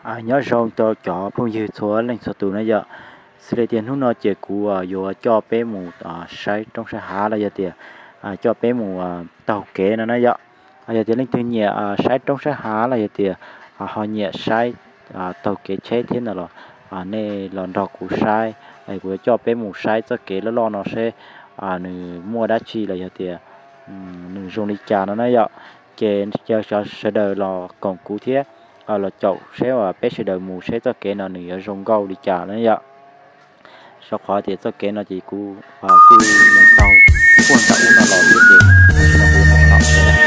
Nyob zoo rau cov phooj ywg txhua leej txhua tus na yom. Xws li tias hnub no ces kuv yuav coj peb mus saib roob saib hav los yog tias coj peb mus taug kev no na yom. Yog tias leej twg nyiam saib roob saib hav los yog tias ho nyiam saib taug kev tsheb thiab no los nej los nrog kuv saib. Kuv yuav coj peb mus saib txoj kev loj loj no seb nws muaj dab tsi los yog tias nws zoo li cas no na yom. Ces cov sawv daws los koom kuv thiab los caum seb uas peb sawv daws mus seb txoj kev no nws yuav zoo nkauj li cas na yom. Rau qhov tias txoj kev no ces kuv kuj mus taug puag nram ub no los thiab ces tam sim no kuv mus no.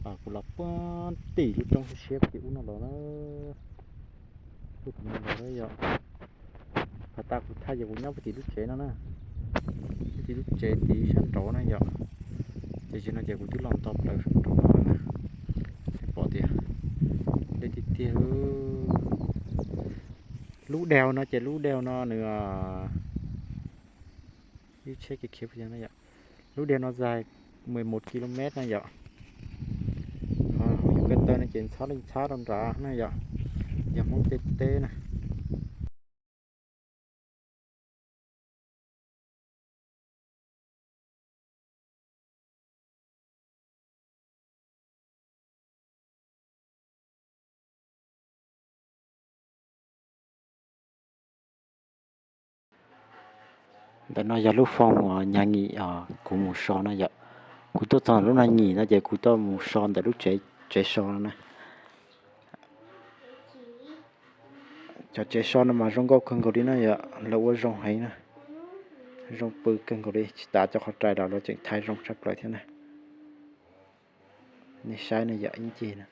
Kuv los puag tim lub roob siab siab tim ub no los na, puag tim no los na yom. Has tas kuv thaij ces kuv nyob puag tim lub tsev no na, puag tim lub tsev tim sab nraud na yom. Ces tam sim no ces kuv twb los nto plaws sab nraud no na, pom tias deb tiag tiag. Lub dej no ces lub dej no nws, ib tsheb khiav khiav, lub dej no dài mười một ki lô mét na yom. Yus ko taw no ces ntxhab li ntxhab rau nrad na yom, yog Hmoob tej teb na. Ntawm no yog lub phone uas nhà nghỉ kuv mus so na yom. Kuv tuaj txog lub nhà nghỉ no ces kuv tuaj mus so ntawm lub tsev so no na. Cov tsev so no mas zoo nkauj kawg nkaus li na yom, lawv ua zoo heev na, zoo pw kawg nkaus li, tsis tas cov qhov rais los lawv tseem thaij zoo tshaj plaws thiab na. Nej saib na yom, ib ncig na.